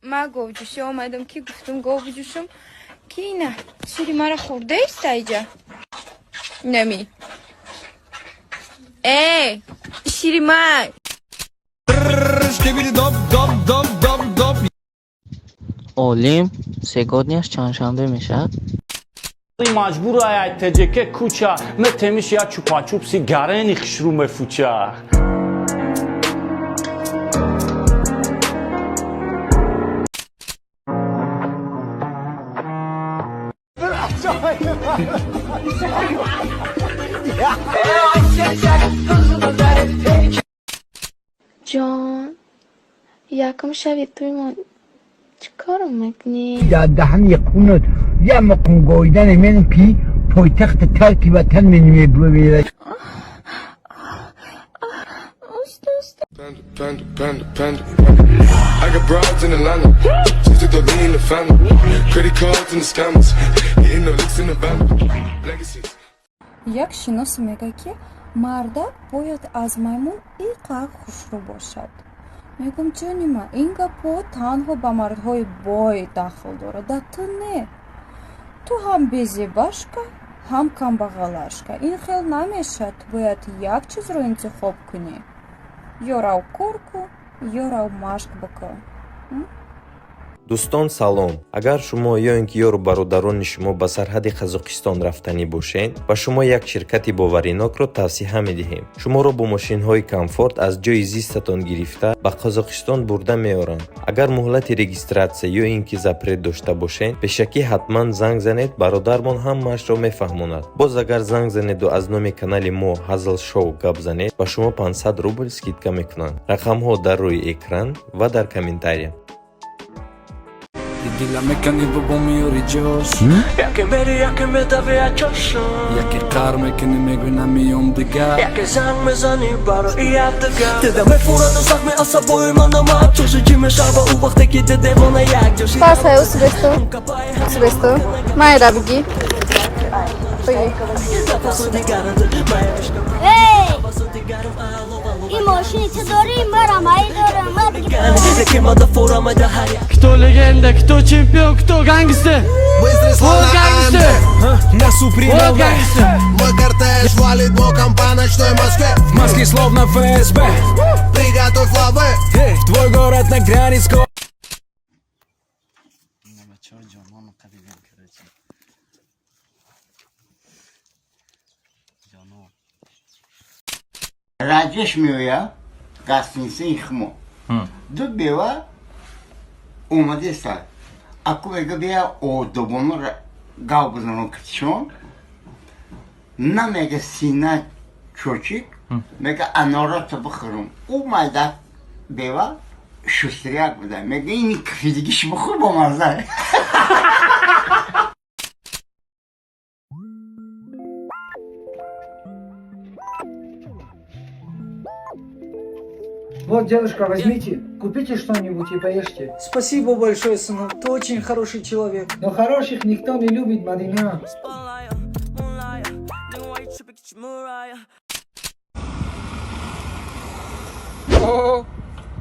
Ма говҷӯшӣ омадам, ки гуфтум, гов биҷӯшам, ки ина шири мара хӯрдаист. Айҷа нами э шири ма. Доп доп доп доп доп. Олим сегодняш чандшанбе мешавад? Маҷбур ай ТҶК куча метемиш, я чупачупси гарени хушрӯ мефуча. Ҷон, якум шаби туймон чӣ корро мекунӣ? Дар даҳани қунут я муқумгоидане менем, ки пойтахти тарки ватан менем. Panda, panda, panda, panda. I got broads in Atlanta. Just took the lean in the family. Credit cards and the scammers. Hitting the licks in the band. Legacies. Як шиносе мегӯяд, ки мардак бояд аз маймун иқак хушрӯ бошад. Мегӯм: ҷони ман, ин гапҳо танҳо ба мардҳои бой дахл дорад, да ту не. Ту ҳам безебашка, ҳам камбағалашка, ин хел намешавад. Ту бояд як чизро интихоб кунӣ: ё рав кор кун, ё рав машқ бикун. Дӯстон, салом! Агар шумо ё ин ки ёру бародарони шумо ба сарҳади Қазоқистон рафтанӣ бошед, ба шумо як ширкати боваринокро тавсиҳа медиҳем. Шуморо бо мошинҳои комфорт аз ҷои зистатон гирифта, ба Қазоқистон бурда меоранд. Агар муҳлати регистратсия ё ин ки запрет дошта бошед, пешакӣ ҳатман занг занед, бародармон ҳамаашро мефаҳмонад. Боз агар занг занеду аз номи канали мо Ҳазл Шоу гап занед, ба шумо 500 рубл скидка мекунанд. Рақамҳо дар рӯи экран ва дар комментария. Дила мекани, бобо меёри ҷош. Яке мери, яке медави ачошо. Яке қар мекунӣ, мегӯй намеём дигар. Яке занг мезанӣ барои якдигар. Деда мефураду захми асабои манама. Чоши чӣ мешава ӯ вақте ки де девона як ҷоши. Пасаю субесто. Субесто. Майра бигӣ. Бигӣ. Эй! Ин мошини ту дорӣ, марам ай дорам. Кто легенда, кто чемпион, кто гангстер? Быстрый. Вот гангстер! Нас Вот гангстер! Мой кортеж валит боком по ночной Москве. В Москве словно ФСБ. Приготовь лавы. В твой город на границе. Бачаҳо, ҷонону қабидем, короче, ҷонон. Раҷаш меояд гостиницаи хумо, ду бева омадеста, аку мега: бия, одобоно гав бизанон китишон. На, мега, сина чочик, мега, анорото бихӯрум. Ӯ майда бева шустряк буда, мега: ини кифидигиш бихӯр, бомазза. Вот, дедушка, возьмите, купите что-нибудь и поешьте. Спасибо большое, сынок, ты очень хороший человек. Но хороших никто не любит, Мадина.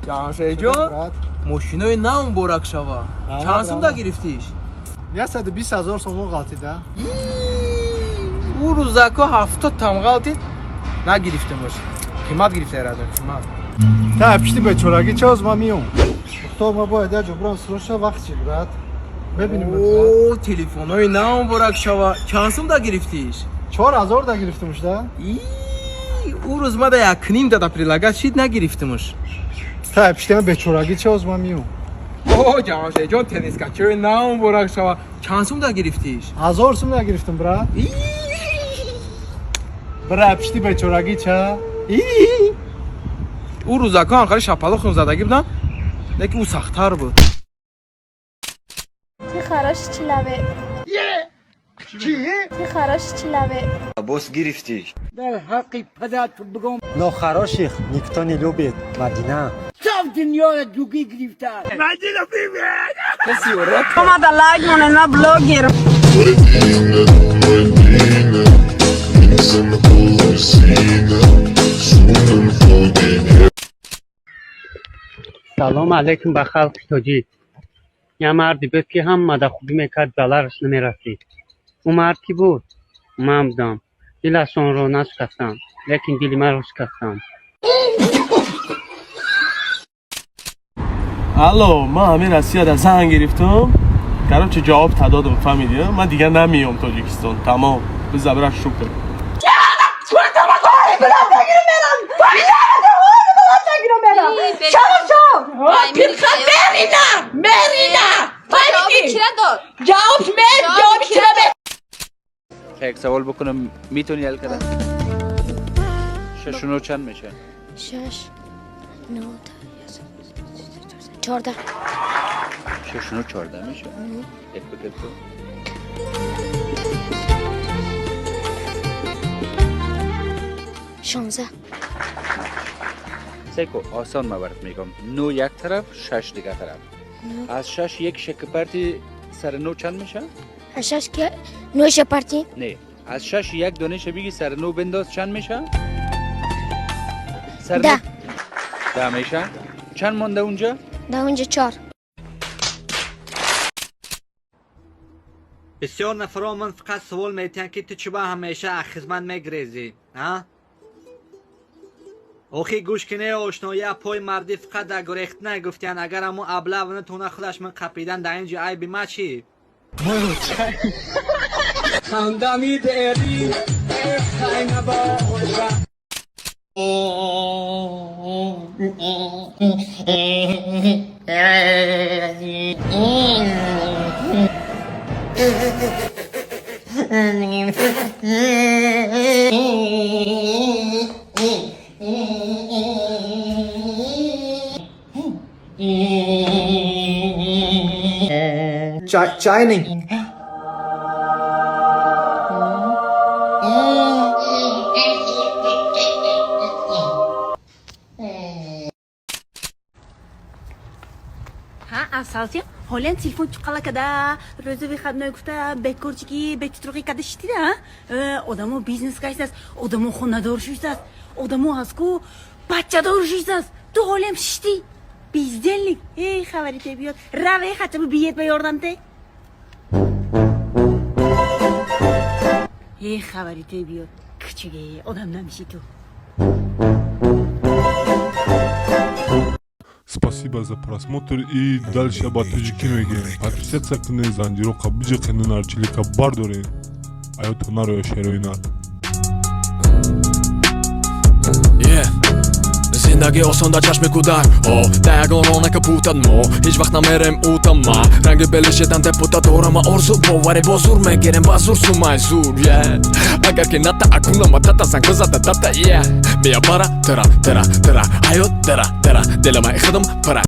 Ҷамшедҷон, мошинои нав муборак шава. Чанд сумда гирифтиш? 120 000 сомон ғалтида. Ӯ рӯзако 70 там ғалтид, нагирифтемош. Қимат гирифта, радон қимат. Та пишти бечорагӣ чоз, ма миём. Мухтор, ма бояд як ҷо бирам срочно, вақт чи, брат. Мебинем. О, телефонҳои нав муборак шава. Чанд сумда гирифтиш? 4000 да гирифтимш да. Ӯ рӯз мада 1,5 дада предлагать шид, нагирифтимш. Та пиштиам бечорагӣ чоз, ма миём. О, Ҷамшедҷон, теннискачои нав муборак шава. Чанд сумда гирифтиш? 1000 сум да гирифтим, брат. Бра, пишти бечорагӣ ча? Ӯ рӯзако ҳам шапалохум задагӣ будам, лекин ӯ сахттар буд. Ты хороший человек. Ты хороший человек. Боз гирифтӣ. Дар ҳаққи падар бигом. Но хороших никто не любит, Мадина. Сав дунёро дугӣ гирифта. Мадина, привет! Омада лайк монед, ман блогер. Салом алейкум ба халқи тоҷик. Я марде буд, ки ҳама да хубӣ мекард, залараш намерасид. Ӯ мард кӣ буд? Ман будам. Дилашонро нашикастам, лекин дили маро шикастанд. Алло, ман ҳамин Россияда зан гирифтам. Короче, ҷавоб та додам, фаҳмидӣ? Ман дигар намеём Тоҷикистон. Тамом. Биза, брат, шукр. یک سوال بکنم، میتونی حل کردن؟ شش و چند میشه؟ 6، 9، 14. 6 و 14 میشه؟ یک بکر تو. 16. سیکو، آسان ما برات میگم. نو یک طرف، شش دیگه طرف. از شش یک شک پرتی سر نو چند میشه؟ از شش که نو پرتی؟ نه، از شش یک دانش بگی سر نو بنداز چند میشه؟ سر 10. 10 میشه؟ چند مونده اونجا؟ ده اونجا 4. بسیار نفرا من فقط سوال میتین که تو چبا همیشه از خدمت میگریزی ها؟ آخی گوش کنه آشنایی، پای مردی فقط در گریخت نگفتین. اگر امو ابله و نتونه خودش من قپیدن، در اینجا عیب ما چی؟ خندمی داری. चाय, चाय नहीं। Ҳа, асалҷи, ҳолиам телефон чуқала када, рӯзи выходной гуфта, бекорчики, бетутруқӣ када шитида. Одамо бизнес кайсааст, одамо хонадор шуистааст, одамо ҳаст ку бачадор шуистааст, ту ҳолиам шиштӣ, бездельник. Эй, хабари те биёд, раве хачабу биет ба ёрдам те. Эй, хабари те биёд, кучуге одам намешӣ ту. Спасибо за просмотр и дальше ба тоҷикӣ мегӯем. Подписаться кунед, занҷироқа биҷиқенед, нарчилика бардоред. Аёто нароя шероина. Зиндагӣ осон дар чашми кӯдак, о да ягон ронака путад. Мо ҳеҷ вақт намерем утама, ранги белишедан депутат дорама. Орзу боварӣ бо зур мегирем, ба зур сумай зур. Агар ки ната акунама тата занг бизада дата. Мия бара тара тара тара ҳаёт дара дара дилама худам пара.